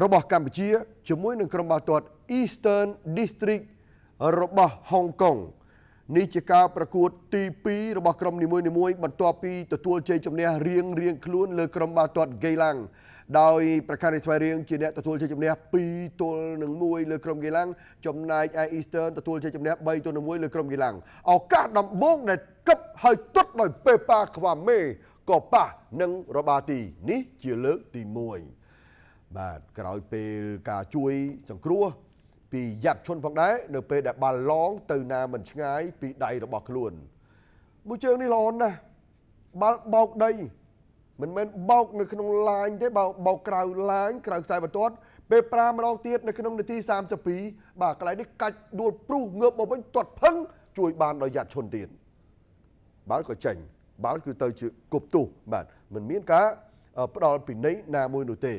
របស់កម្ពុជាជាមួយនឹងក្រុមបាល់ទាត់ Eastern District របស់ហុងកុងនេះជាការប្រកួតទី2របស់ក្រុមនីមួយៗបន្ទាប់ពីទទួលជ័យជំនះរៀងរៀងខ្លួនលើក្រុមបាល់ទាត់ហ្គេឡាំងដោយប្រខានស្វាយរៀងជាអ្នកទទួលជ័យជំនះ2-1លើក្រុមហ្គេឡាំងចំណែកឯ Eastern ទទួលជ័យជំនះ3-1លើក្រុមហ្គេឡាំងឱកាសដំបូងដែលកឹបហើយទាត់ដោយពេប៉ាខ្វាមេក៏ប៉ះនឹងរបាទីនេះជាលើកទី1បាទក្រោយពេលការជួយសង្គ្រោះពីយ៉ាត់ឈុនផងដែរនៅពេលដែលបាល់ឡងទៅណាមិនឆ្ងាយពីដៃរបស់ខ្លួនមួយជើងនេះល្អណាស់បាល់បោកដីមិនមែនបោកនៅក្នុងឡាញទេបោកក្រៅឡាញក្រៅខ្សែបន្ទាត់ពេលប្រាម្ដងទៀតនៅក្នុងនាទី32បាទកន្លែងនេះកាច់ដួលព្រុសងើបមកវិញទាត់ផឹងជួយបានដោយយ៉ាត់ឈុនទៀតបាល់ក៏ចេញបាល់គឺទៅជាគប់ទោសបាទមិនមានការផ្ដល់ពិន័យណាមួយនោះទេ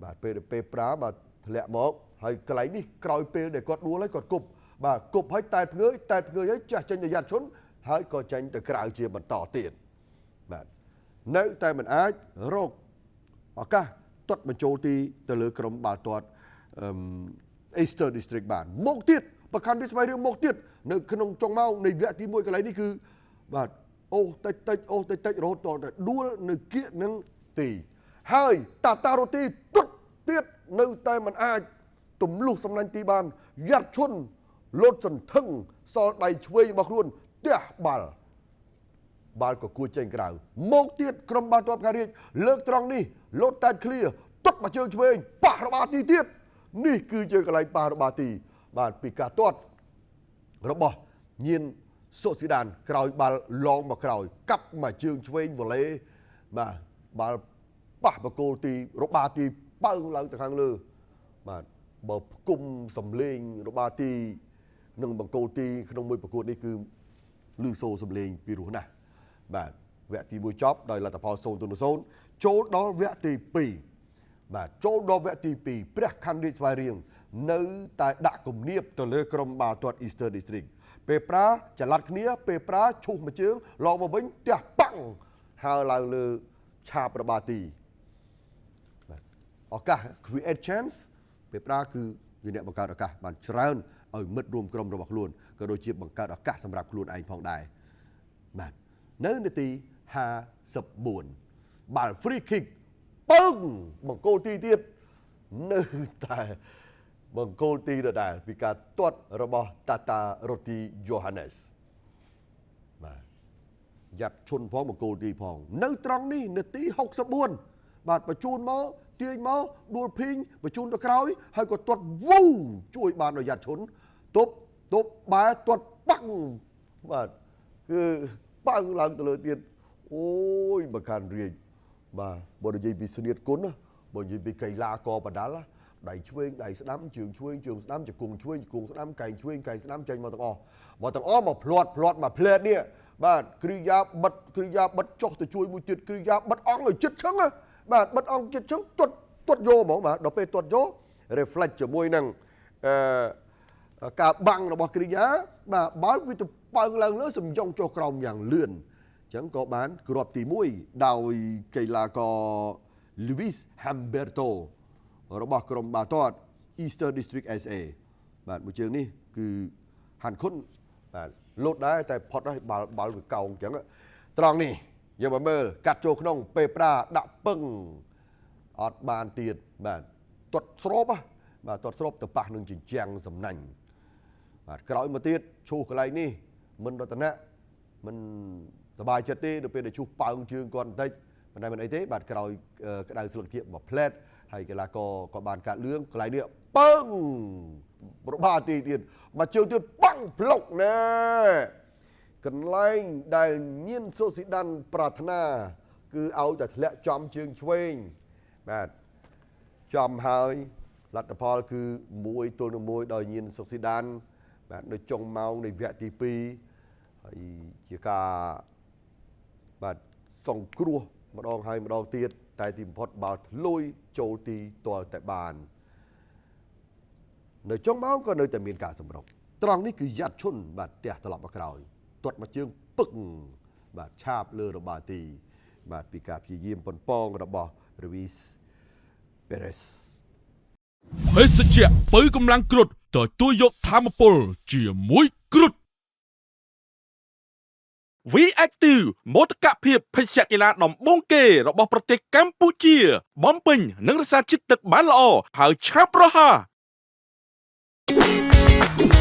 បាទពេលប្រាបាទធ្លាក់មកហើយកន្លែងនេះក្រោយពេលដែលគាត់ដួលហើយគាត់គប់បាទគប់ហើយតែភ្ងើយតែភ្ងើយហើយចាស់ចេញទៅយ៉ាត់ឈុនហើយក៏ចេញទៅក្រៅជាបន្តទៀតបាទនៅតែមិនអាចរកឱកាសទាត់បញ្ចូលទីទៅលើក្រុមបាល់ទាត់ Eastern District បានមកទៀតប្រកាន់ទីស្វែងរឿងមកទៀតនៅក្នុងចុងម៉ោងនៃវគ្គទី1កន្លែងនេះគឺបាទអូតិចតិចអូតិចតិចរហូតដល់តែដួលនៅគៀកនឹងទីហើយតាតារ៉ូទីទុតទៀតនៅតែមិនអាចទម្លុះសំឡាញ់ទីបានយ៉ាត់ឈុនលោតសន្ធឹងសល់ដៃឆ្វេងរបស់ខ្លួនទះបាល់បាល់ក៏គួចចេញក្រៅមកទៀតក្រុមបាល់ទាត់ផ្ការាជលើកត្រង់នេះលោតតែឃ្លៀទាត់មកជើងឆ្វេងប៉ះរបាទីទៀតនេះគឺជាកន្លែងប៉ះរបាទីបាទពីការទាត់របស់ញៀនសុស៊ីដានក្រោយបាល់ឡងមកក្រោយកាប់មកជើងឆ្វេងវ៉ូឡេបាទបាល់ប៉ះបកគោលទីរបាទីបើងឡើងទៅខាងលើបាទបើផ្គុំសំលេងរបាទីនិងបង្គោលទីក្នុងមួយប្រកួតនេះគឺលឺសូរសំលេងពីរោះណាស់បាទវគ្គទី1ចប់ដោយលទ្ធផល0-0ចូលដល់វគ្គទី2បាទចូលដល់វគ្គទី2ព្រះខ័នរាជស្វាយរៀងនៅតែដាក់គំនាបទៅលើក្រុមបាល់ទាត់ Eastern District ពេលប្រាចល័តគ្នាពេលប្រាឈូសមួយជើងឡងមកវិញទះប៉ាំងហើឡើងលើឆាបរបាទីបាទឱកាស create chance ពេលប្រាគឺជាអ្នកបង្កើតឱកាសបានច្រើនឲ្យមិត្តរួមក្រុមរបស់ខ្លួនក៏ដូចជាបង្កើតឱកាសសម្រាប់ខ្លួនឯងផងដែរបាទនៅនាទី54បាល់ free kick ពឹងបង្គោលទីទៀតនៅតែបង្គោលទីដដែលពីការទាត់របស់តាតារ៉ូទីយ៉ូហាណេសបាទយ៉ាត់ឈុនផងបង្គោលទីផងនៅត្រង់នេះនាទី64បាទបញ្ជូនមកទាញមកដួលភីងបញ្ជូនទៅក្រោយហើយក៏ទាត់វូជួយបានដោយយ៉ាត់ឈុនទប់ទប់បែទាត់ប៉ាំងបាទគឺប៉ាំងឡើងទៅលើទៀតអូយបខានរាជបាទបើនិយាយពីស្នៀតគុណបើនិយាយពីកីឡាករបដាល់ដៃឆ្វេងដៃស្ដាំជើងឆ្វេងជើងស្ដាំជង្គង់ឆ្វេងជង្គង់ស្ដាំកែងឆ្វេងកែងស្ដាំចេញមកទាំងអស់មកទាំងអស់មកភ្លាត់ភ្លាត់មកផ្លែតនេះបាទគ្រីយ៉ាបិទគ្រីយ៉ាបិទចុះទៅជួយមួយទៀតគ្រីយ៉ាបិទអង្គឲ្យចិត្តឈឹងបាទបិទអង្គចិត្តឈឹងទាត់ទាត់យកហ្មងបាទដល់ពេលទាត់យក reflect ជាមួយនឹងអឺការបាំងរបស់គ្រីយ៉ាបាទបាល់វាទៅប៉ើងឡើងលើសំយ៉ងចុះក្រោមយ៉ាងលឿនអញ្ចឹងក៏បានគ្រាប់ទី1ដោយកីឡាករ Luis Humberto របស់ក្រុមបាល់ទាត់ Eastern District SA បាទមួយជើងនេះគឺហាន់ខុនបាទលោតដែរតែផុតហើយបាល់បាល់វាកោងអញ្ចឹងត្រង់នេះយើងមកមើលកាត់ចូលក្នុងពេលប្រាដាក់ពឹងអត់បានទៀតបាទទាត់ស្របបាទទាត់ស្របទៅប៉ះនឹងជញ្ជាំងសំណាញ់បាទក្រោយមកទៀតឈូសកន្លែងនេះមិនរតនៈមិនសบายចិត្តទេដល់ពេលដែលឈូសប៉ើងជើងគាត់បន្តិចប៉ុន្តែមិនអីទេបាទក្រោយក្តៅស្លឹកជាមួយផ្លែតហើយកីឡាករក៏បានកាត់លឿងកន្លែងនេះពឹងរបាទីទៀតមកជើងទៀតប៉ាំងប្លុកណែកន្លែងដែលញៀនសូស៊ីដានប្រាថ្នាគឺឲ្យតែធ្លាក់ចំជើងឆ្វេងបាទចំហើយលទ្ធផលគឺ1-1ដោយញៀនសូស៊ីដានបាទនៅចុងម៉ោងនៃវគ្គទី2ហើយជាការបាទសង្គ្រោះម្ដងហើយម្ដងទៀតតែទីបំផុតបាល់ធ្លុយចូលទីទាល់តែបាននៅចុងម៉ោងក៏នៅតែមានការសម្រុកត្រង់នេះគឺយ៉ាត់ឈុនបាទទះត្រឡប់មកក្រោយទាត់មកជើងពឹកបាទឆាបលើរបាទីបាទពីការព្យាយាមប៉ុនប៉ងរបស់ Luis ពេរេស។ ភេសជ្ជៈពៅកម្លាំងគ្រុឌទទួលយកធម្មពលជាមួយគ្រុឌ V Active មោទកភាពភេសជ្ជៈកីឡាដំបូងគេរបស់ប្រទេសកម្ពុជា បំពេញនិងរក្សាជាតិទឹកបានល្អហើយឆាប់រហ័ស។